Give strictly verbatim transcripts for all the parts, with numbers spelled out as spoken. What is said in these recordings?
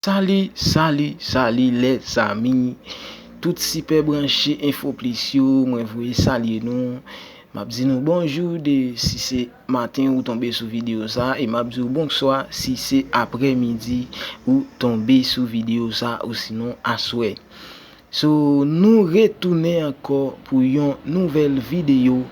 Sali, sali, sali lèzanmi. Tout sipè branche Enfo Plis yo, mwen voye salye nou. M ap di nou bonjou de si se maten ou tonbe sou videyo sa, e m ap di w bonswa si se aprèmidi ou tonbe sou videyo sa, osinon aswè. So, nou retounen ankò pou yon nouvèl videyo.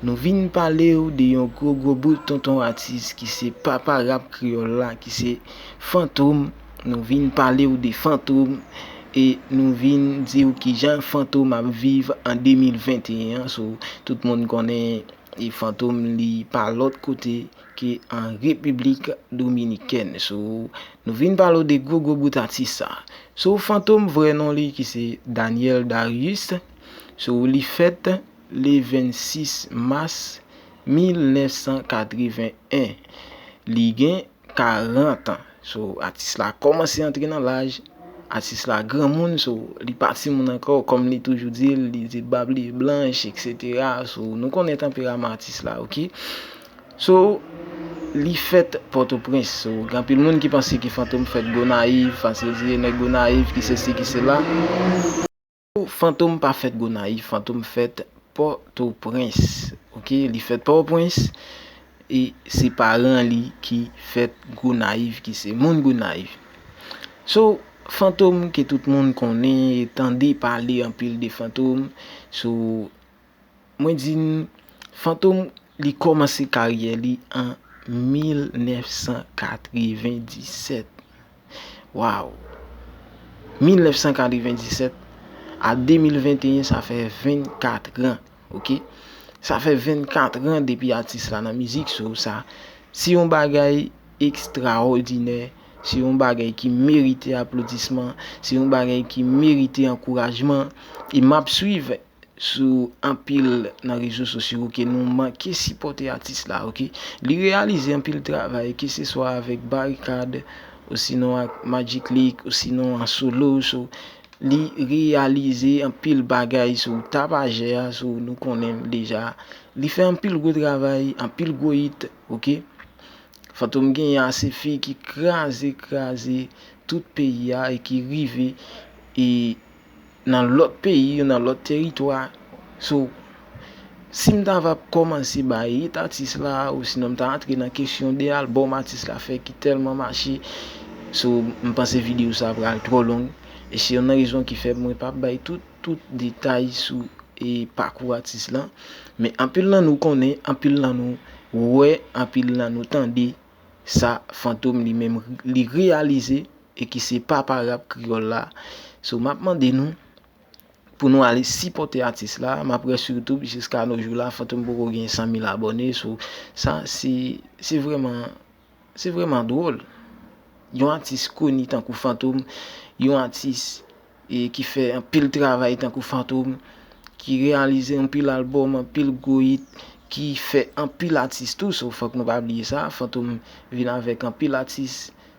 Nou vin pale w de yon gwo gwo bout tonton atis ki se papa rap kreyòl la, ki se Fantom. Nou vin pale w de Fantom e nou vin di w kijan Fantom ap viv an de mil venteyen an. So, tout moun konnen e Fantom li pa lòt kote ke an Repiblik Dominikèn. So, nou vin pale w de gwo gwo bout atis sa. So, Fantom vrè non li ki se Daniel Darius. So, li fèt le vennsis mas mil nèf san katreven en. Li gen karant an. So, atis la kòmanse antre nan laj. Atis la granmoun, so, li pa timoun ankò, kòm li toujou di l, li di bab li blanch, etsetera. So, nou konnen tanperaman atis la, oke? So, li fèt Pòtoprens. So, gen anpil moun ki panse ke Fantom fèt Gonayiv, panse di nèg Gonayiv, ki sesi, ki sela. Fantom pa fèt Gonayiv, Fantom fèt Pòtoprens. Oke, li fèt Pòtoprens e se paran li ki fèt Gonayiv, ki se moun Gonayiv. So, Fantom ke tout moun konnen e tande pale anpil de Fantom. So, mwen di n, Fantom li kòmanse karyè li an mil nèf san katrevendisèt. Waw! Mil nèf san katrevendisèt a de mil venteyen, sa fè vennkat an, oke? Sa fè vennkat an depi atis la nan mizik, so sa, se yon bagay ekstraòdinè, se yon bagay ki merite aplodisman, se yon bagay ki merite ankourajman, e m ap swiv sou anpil nan rezo sosyo ke nou manke sipòte atis la, oke? Li reyalize anpil travay, ke se swa avèk Barikad, osinon ak Magic Click, osinon an solo, so, li reyalize anpil bagay, so, Tapajè a, so, nou konnen l deja. Li fè anpil gwo travay, anpil gwo hit, oke? Fantom genyen ase fi ki kraze, kraze tout peyi a e ki rive e nan lòt peyi, nan lòt teritwa. So, si m ta va kòmanse bay hit atis la, osinon m ta antre nan kesyon de albòm atis la fè ki tèlman mache, so, m panse videyo sa pral twò long. E se youn nan rezon ki fè mwen p ap bay tout, tout detay sou e pakou atis lan. Men anpil nan nou konnen, anpil nan nou wè, anpil nan nou tande sa Fantom li menm li reyalize e ki se papa rap kreyòl la. So, m ap mande nou pou nou ale sipòte atis la. M ap wè sou YouTube, jiska no jou la, Fantom poko gen san mil abòne. So, sa, se, se vrèman, se vrèman dwòl. Yon atis koni tankou Fantom, yon atis e ki fè anpil travay tankou Fantom, ki reyalize anpil albòm, anpil gwo hit, ki fè anpil atis tou. So, fòk nou pa bliye sa, Fantom vin avèk anpil atis.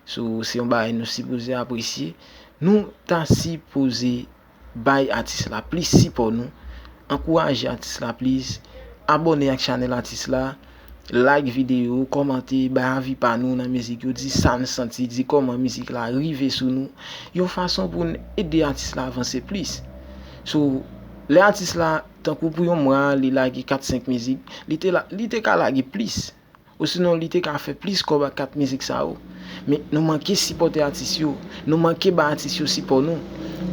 So, se yon bagay nou sipoze apresye. Nou ta sipoze bay atis la plis sipò nou, ankouraje atis la plis, abòne ak chanèl atis la, like videyo, kòmante, bay avi pa nou nan mizik yo, di sa n santi, di kòman mizik la rive sou nou, yon fason pou n ede atis la avanse plis. So, lè atis la, tankou pou yon mwa, li lage kat senk mizik, li te la, li te ka lage plis. Osinon, li te ka fè plis kòb ak kat mizik sa yo. Men, nou manke sipòte atis yo. Nou manke ba atis yo sipò nou.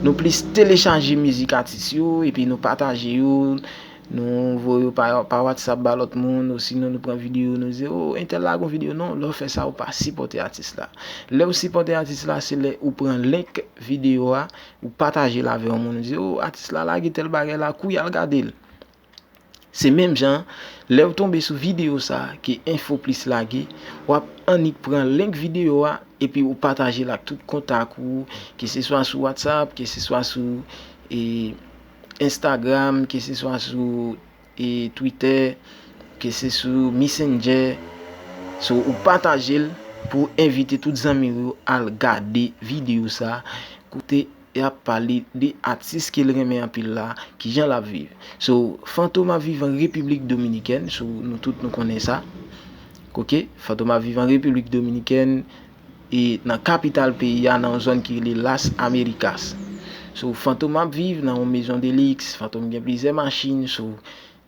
Nou plis telechaje mizik atis yo, epi nou pataje yo, nou voye yo pa, pa WhatsApp ba lòt moun, osinon nou pran videyo, nou di, "O, entèl lage yon videyo." Non, lè w fè sa, ou pa sipòte atis la. Lè w sipòte atis la, se lè ou pran link videyo a, ou pataje l avè yon moun, ou di, "O, atis la lage tèl bagay la, kouri al gade l." Se menm jan, lè w tonbe sou videyo sa a ke Enfo Plis lage, w ap annik pran link videyo a, epi ou pataje l ak tout kontak ou, ke se swa sou WhatsApp, ke se swa sou, e, Instagram, ke se swa sou, e, Twitter, ke se sou Messenger. So, ou pataje l pou envite tout zanmi w yo al gade videyo sa a. Kote y ap pale de atis ke l renmen anpil la, kijan l ap viv. So, Fantom ap viv an Repiblik Dominikèn, so, nou tout nou konnen sa. Oke, Fantom ap viv an Repiblik Dominikèn, e nan kapital peyi a, nan yon zòn ki rele Las Américas. So, Fantom ap viv nan yon maison de luxe, Fantom gen plizyè machin, so,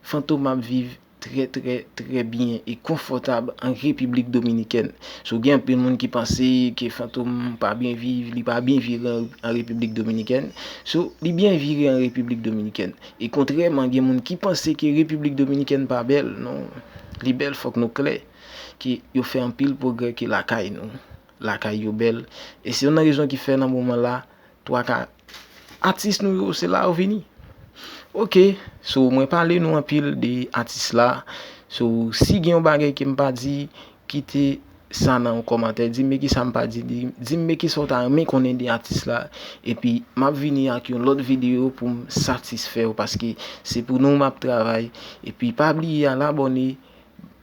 Fantom ap viv trè, trè, trè byen e konfòtab an Repiblik Dominikèn. So, gen anpil moun ki panse ke Fantom pa byen viv, li pa byen viv an, an Repiblik Dominikèn. So, li byen vire an Repiblik Dominikèn. E kontrèman, gen moun ki panse ke Repiblik Dominikèn pa bèl, non. Li bèl, fòk nou klè ke yo fè anpil pwogrè ke lakay nou. Lakay yo bèl. E se youn nan rezon ki fè nan moman la, twa ka atis nou yo, se la yo vini. Ok, so mwen pale nou anpil de atis la. So, si gen yon bagay ke m pa di, kite sa nan yon kòmantè. Di m men kisa m pa di, di, di m men kisa w ta renmen konnen de atis la. Epi, m ap vini ak yon lòt videyo pou m satisfè w, paske se pou nou m ap travay. Epi, pa bliye al abòne,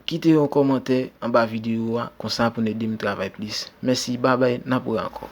kite yon kòmantè anba videyo a, konsa pou n ede m travay plis. Mèsi, babay, n ap wè ankò.